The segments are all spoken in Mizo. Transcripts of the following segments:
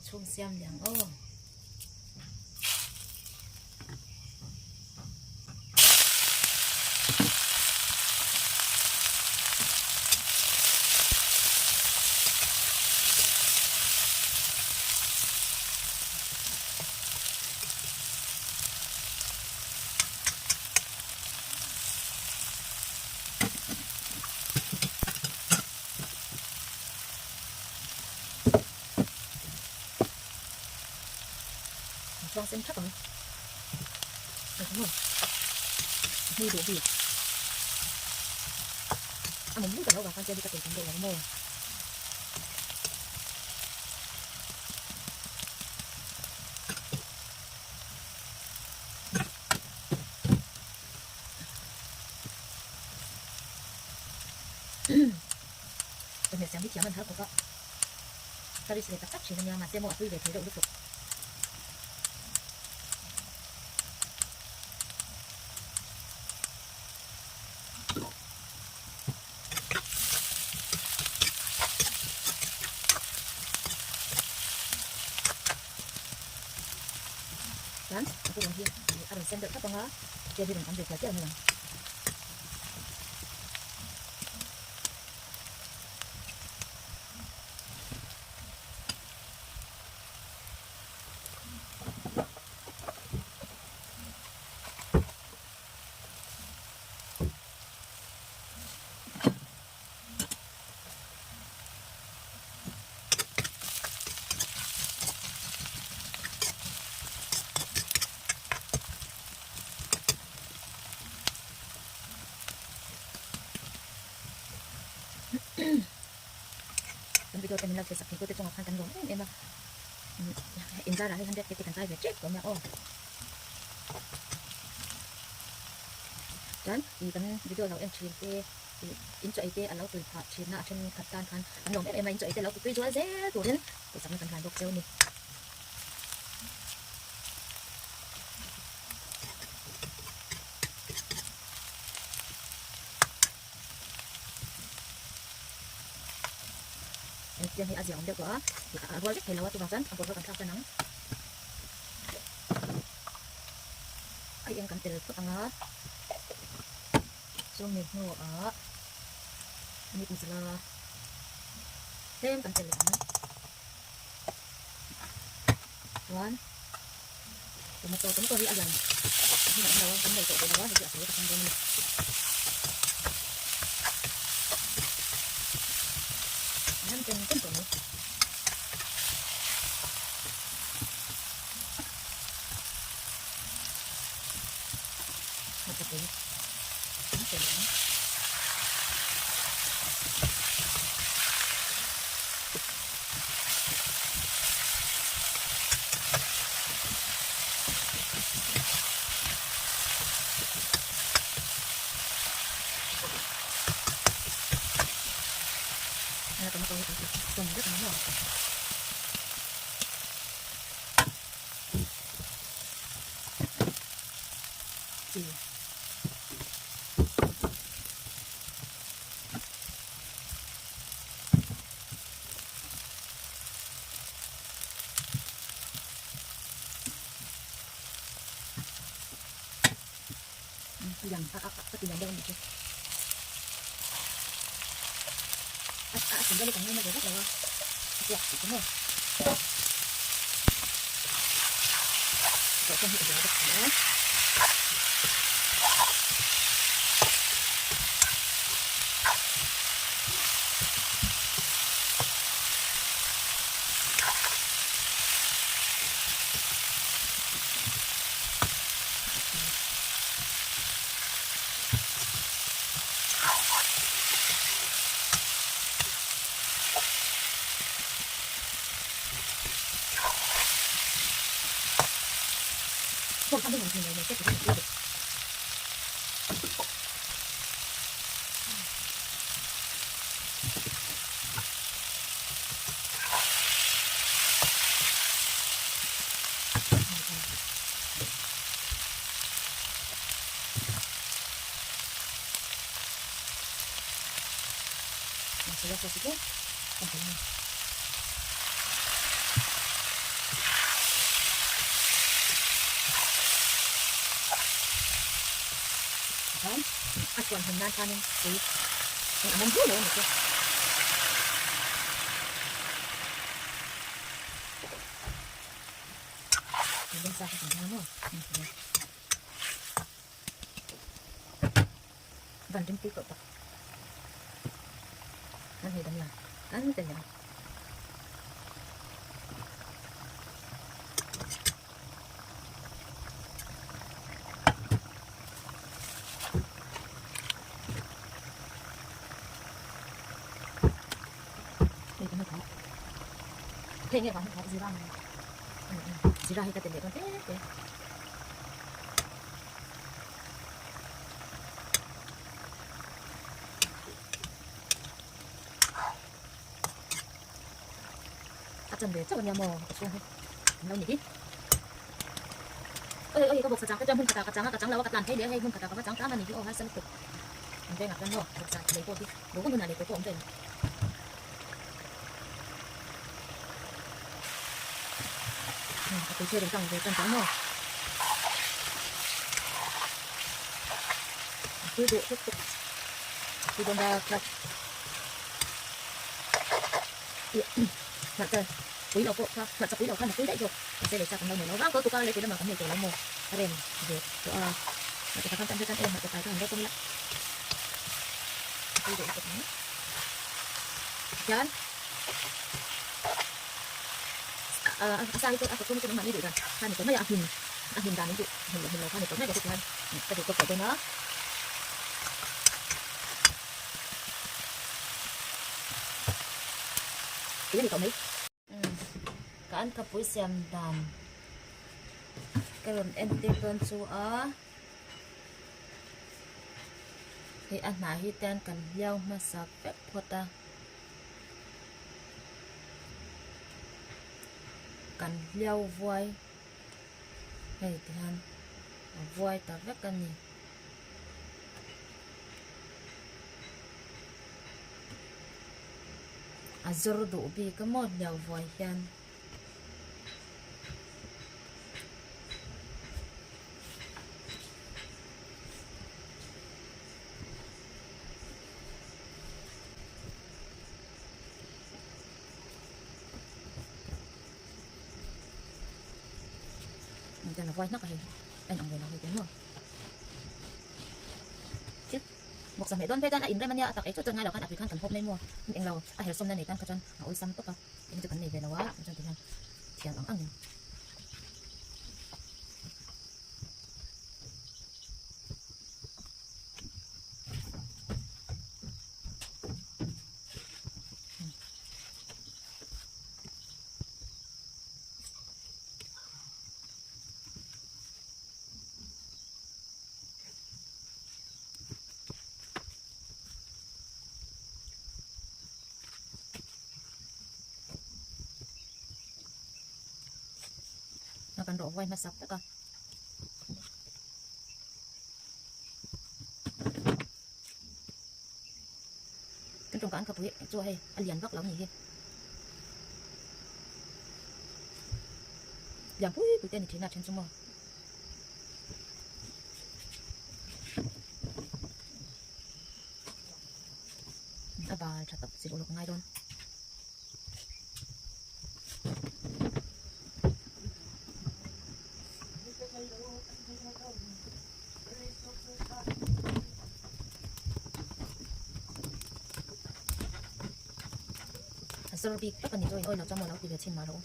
chhum siam leh ang aw. Chuang sen thak ang hmui duh bik a mawm lut a lo vang khan chian hi ka tel tam deuh lo maw. Chawhmeh siam hi thiam an har khawp a, ka risk ve tak tak thin a nia mahse maw a tui ve thei deuh lutuk. Chuan a purun hi a rawn sen deuh thlap ang a, tia hi rawn awm ve tial tial mai ang. Kan video te min lo thlir sak thei tute chungah khan kan lawm em em a, inzarah hei 100 te kan kai ve tep tawh nia aw. Chuan ih kan video lo en thin te ih in chaw ei te a lo tui phah thin a, a then khat tan khan an lawm em em a, in chaw ei te lo ti tui zual zel turin duhsakna kan hlan bawk cheu a ni. Hetiang hi a ziah awm deuh tawh a, a rual vek thei lo a chuvang chuan a bawlhhlawh kan thlak tan ang. A eng kan tel phawt ang a, chumi hnuah meat masala tlem kan tel leh ang. Chuan tomato tomato hi a lian a hmun a awm lo a kan nei tawh lo a hei hi a sawi ka hmang dawn a ni. A rem chen chen tawh mai. Hmarcha pui kan tel leh ang. Tomato hi kan tum vek ang maw. Chi. Lian a a a ti lian deuh a nih chu. A a a deuh hi kan ngaina ve vak lo a, a kuak tih chu maw. Tawh hi ka hria bawk si a. Soya sauce te kan telh a ni. A chhuan hmun nan khanin tui eng a awm viau lo a ni chu. Bawngsa kha kan hmang a maw? Van ringpui tawh tak. Kan hei dam la. Kan tel leh ang. Hei kan hmu. Hei nge vang hmu zira ni. Zira hi ka tel leh dawn te te. A chan ve chauh ania maw ka chhung hi an lo ni hi. Oi oi ka bawksa chang te chuan hmun khatah ka chang a ka chang lo a ka tlan phei leh a hei hmun khatah ka va chang tlang a ni hi aw harsa lutuk an vengah chuan maw bawksa lei pawh hi duh hun hunah lei tur pawh awm ve lo. A tui thei rawn tlang ve tan tawh maw. A tui duh tuk tuk. A tui dawn dak dak. Hmarcha pui lo pawh kha hmarcha pui lo khan a tui daih zawk. Mahse lei chak an lo nei lo vang tawh tuk a lei pui lamah kan nei tawh lo maw. A rem ve tawh a. Hmarcha kha khan tan tan em hmarcha kai kha han rawt awm ila. A tui duh lutuk ang. Hian a sa hi chu a kawchhung hi chu nangmahni duh dan kha ni tawh mai a, a hmin a hmin dan in duh hmin leh hmin lo kha ni tawh mai ka ti hian ka duh tawk tawh dawn a. Tui a ni tawh mai. Ka an khapui siam dan ka rawn entir dawn chu a. Hei a hnah hi te kan hliau hmasa vek phawt a kan hliau vuai hei ti hian a vuai ta vek a ni. A zawr duh bik a maw hliau vuai hian. Engtiang a vuai hnak a hei a inang ve lo hei te maw thil bawksa hmeh dawn phei chuan a inrem ania a tak ei chut chuan ngai lo khan a tui khan kan hawp mai maw englo a hersawmna nei tan kha chuan a awlsam tawp a. Eng chu kan nei ve lo a, chuan ti hian thiam ang ang in. A kan rawh huai hmasak vek a. Kan tawngka an khapui chu hei a lian vak lo ni hi. Lian pui pui te a ni thin a then chu maw. A bal tha tak zir uluk ngai dawn. A zawr bik tak a ni chuan awi lo chuan maw lo ti ve chhin mah rawh u.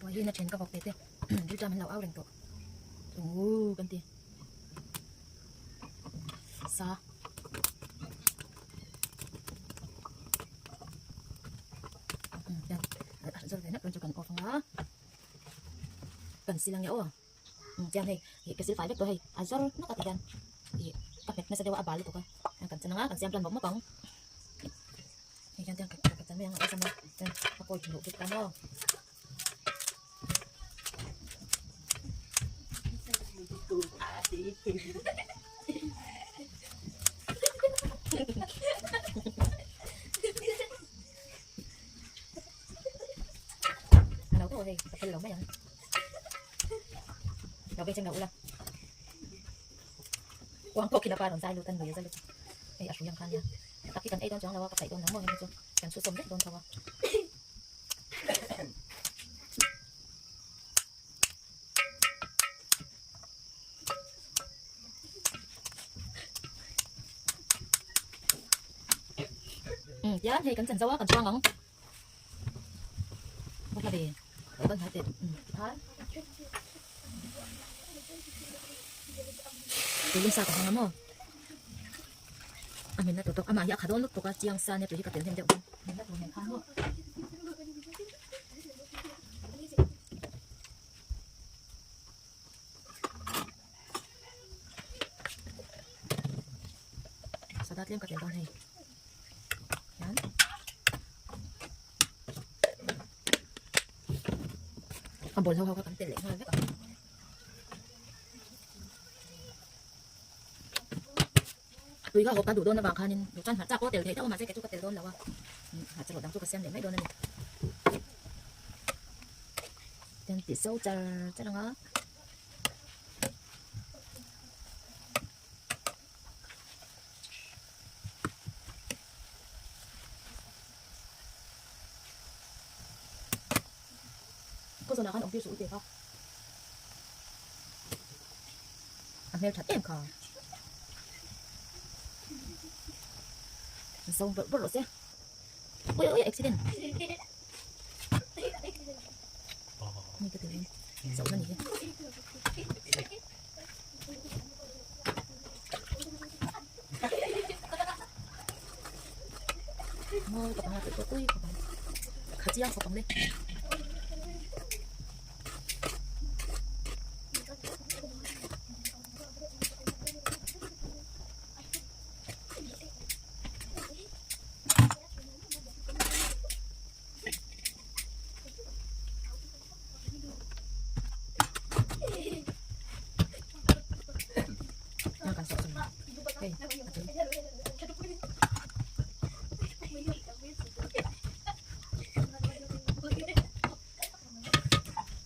Buai hi na then ka vawk ve te rilṭam an lo au reng tawh uu kan ti sa Kan sil ange aw. Chuan hei ih ka sil fai vek tawh hei a zawr nawk a ti hian ih ka hmet nasa deuh a a bal lutuk a kan chan ang a kan siam tan mawp mawp ang hei hian ka ka chan mai ang a awlsam a chuan ka kawi luh bik ta maw. A lo tawh hei ka phel lo mai ang. Lo veng cheng lo ula. Kuang pawh khi lapa rawn zai lut a nui a za lut. Hei a hrui ang kha nia. Tak hi kan ei dawn chuang lo a ka paih dawn lo maw hei chu kan chhusawm vek dawn tho a. Um tian hei kan chan zo a kan chuang ang. Hla ve kan hnai teh um tikhan tuilum sa ka hmang a maw a hminna tur tawk amah hi a kha dawn lutuk a chiang sa nia tui hi ka tel hnem deuh dawn hminna tur nen khan maw. Soda tlem ka tel dawn hei. Hian. A bawlhlo ho kha kan tel leh nghal vek ang. Tui kha hawp ka duh dawn avang khanin duh chuan hmarcha pawh a tel thei tho a mahse kei chu ka tel dawn lo a. Hmarcha rawh dang chu ka siam leh mai dawn a ni. Tian tih so char char ang a. Khaw zawnah khan awm tir suh u teh kha. A hmel that em kha. An so bawrh bawrh rawh se. Ui ui accident. Ni ka tel in. Zo na ni hi. Mawi ka panga tih pawh tui khawp ang. Kha chiang khawp ang le.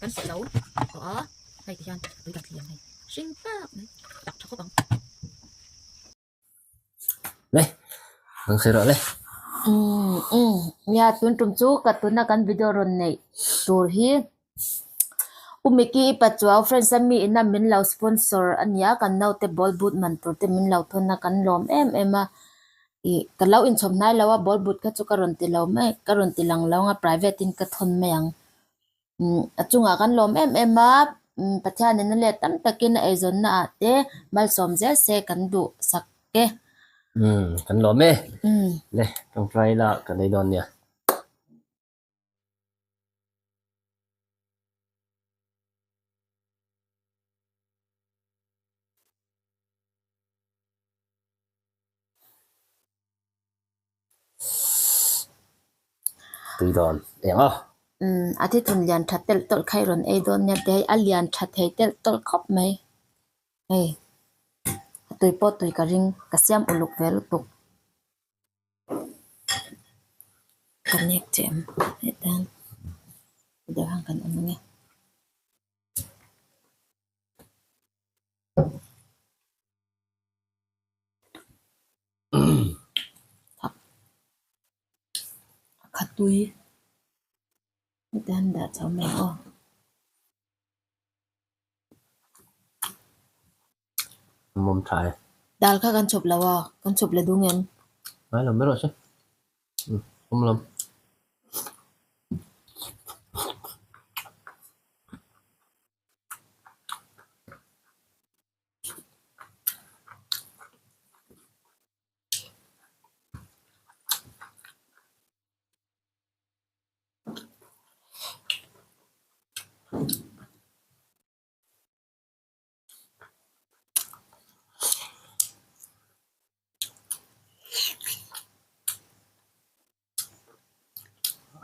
Kan sawh lo tawh a hei ti hian tui kan thli ang hei hring tak mai tak tha khawp ang. Le ang sawi rawh le. Umm umm nia tun tum chu ka tuna kan video rawn neih tur hi U Mickey i pachuau friends a mi ina min lo sponsor a nia kan naute ball boot man tur te min lo thawn a kan lawm em em a ih ka lo inchhawp hnai lo a ball boot kha chu ka rawn ti lo mai ka rawn ti lang lo ang a private in ka thawn mai ang. Umm a chungah kan lawm em em a umm Pathianin a let tam takin a eizawnna ah te malsawm zel se kan duh sak e. Umm kan lawm e. Le tawngtai la kan ei dawn nia. Tui dawn eng a. Umm a thithun lian tha telh tawlh kha i rawn ei dawn nia tih hei a lian tha thei telh tawlh khawp mai hei a tui pawh tui ka ring ka siam uluk ve lutuk ka nek che em hetiang deuh hian kan awm ange. A kha tui heti han dah chho mai aw. Mawm tha e. Dal kha kan chhawp lo a, kan chhawp la dung em? Ngai lo mai rawh se. Awm lam.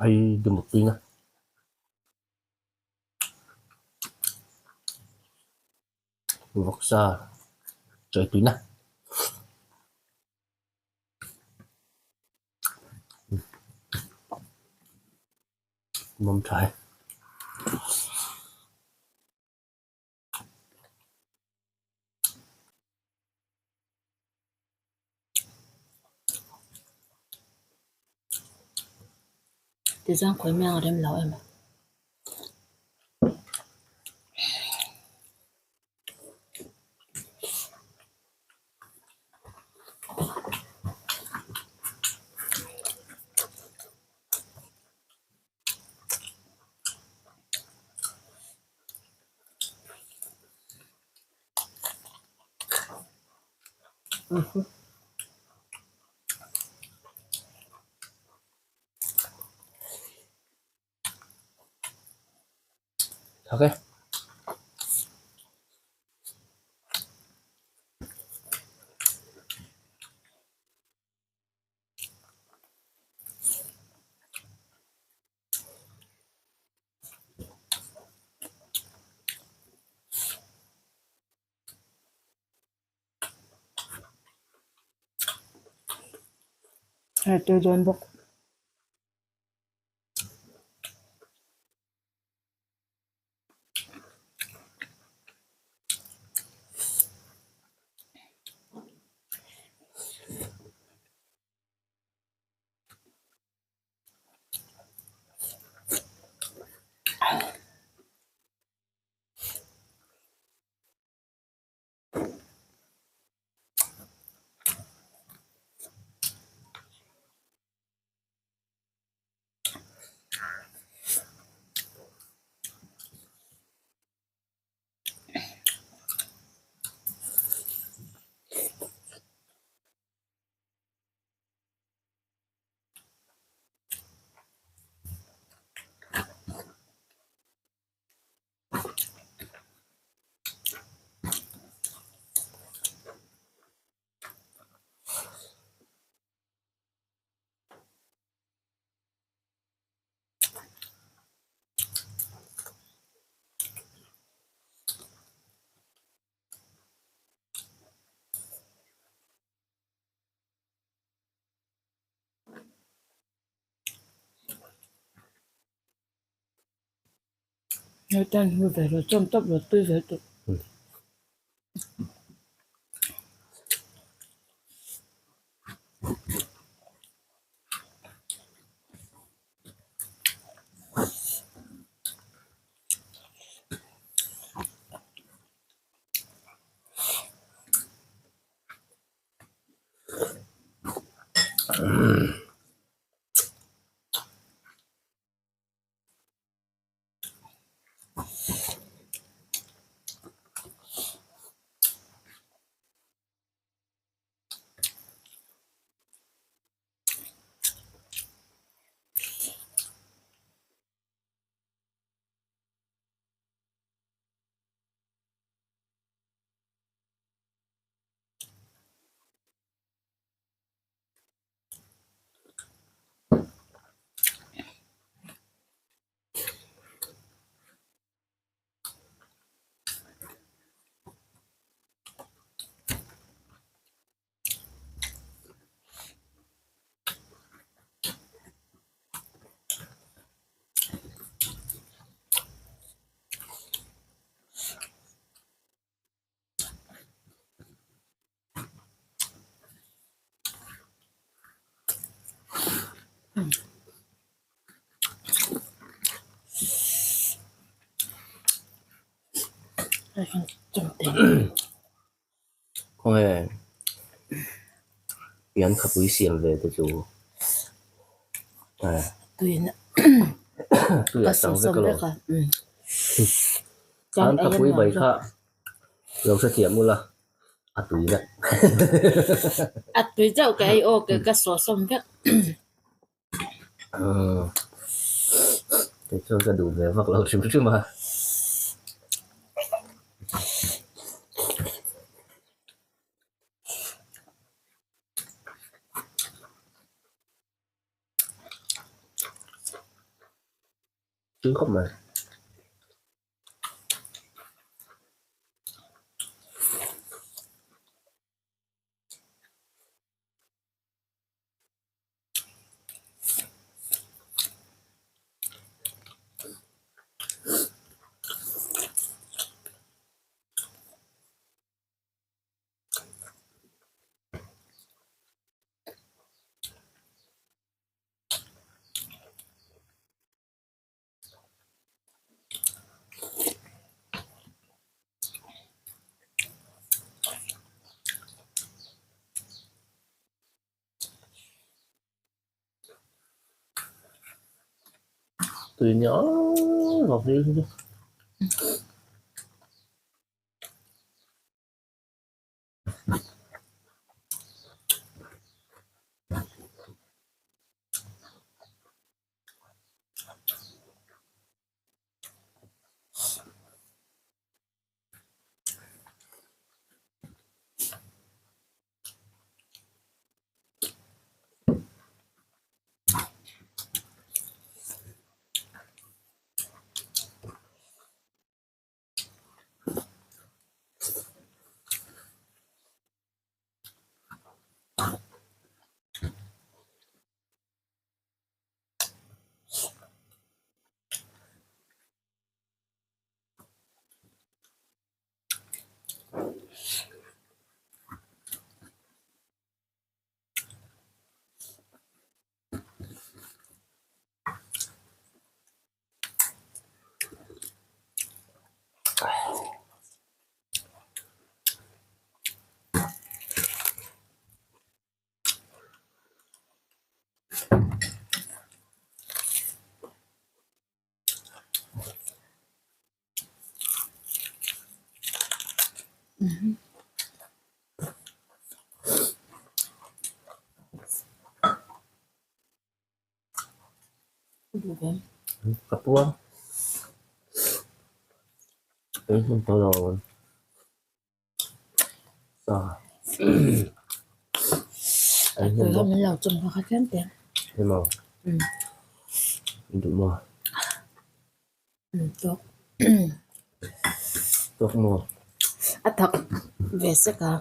Ai dumuk tuina. Vawksa chawi tuina. Mawm tha e. Tichuan khawi miang a rem lo em? Thak e. Hei tui dawn bawk. Hetiang hi ve lo chuan tawp lo tui ve tawh. Khawnge pian khapui siam ve te chu tui a chang vek alawm an khapui bai kha lo hrethiam ula a tui vek. A tui chauh ka ei aw ka sawhsawm vek. Umm kei chuan ka duh ve vak lo hrim hrim a. Tui khawp mai. Tui nhỏ ngọt đi chứ. Ka puang. Eng hmun tawh lo. Sa. Eng hmun bawk. Min lo chawm kha kha tlem te. Emaw. Duh maw? Tawk. Tawk maw? A thak ve sek a.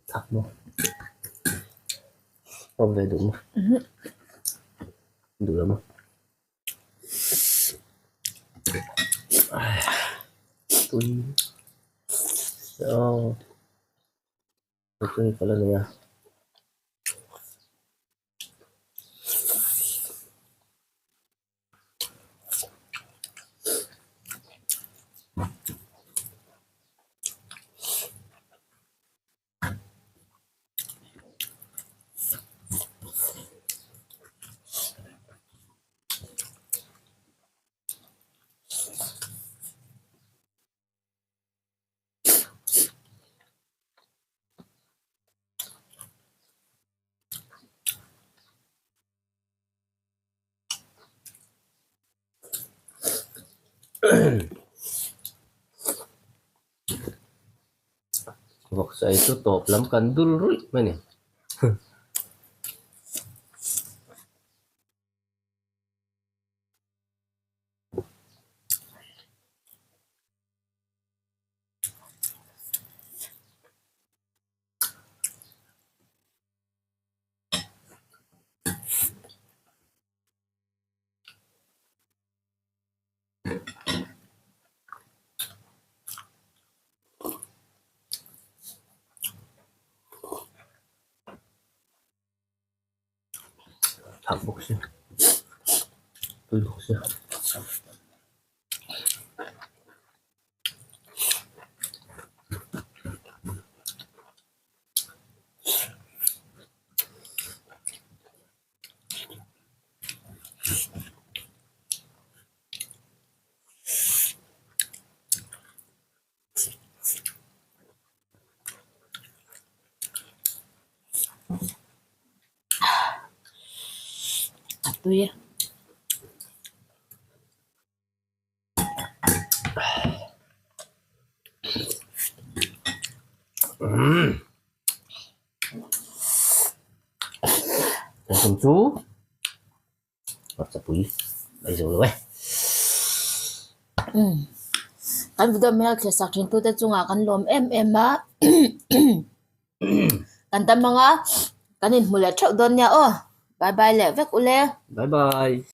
Thak maw? Awm ve duh maw? Duh lo maw? Tui. Aw. Tui ka la nei a. Vawksa hi chu tawp lam kan dul ruih mai a ni. Thak bawk si tui bawk si. A tui a. Kum chu Hmarchapui ei zo lo e. Kan video min lo thlir sak thin tute chungah kan lawm em em a. Kan dam anga kan inhmu leh theuh dawn nia aw. Bye bye leh vek ule. Bye bye.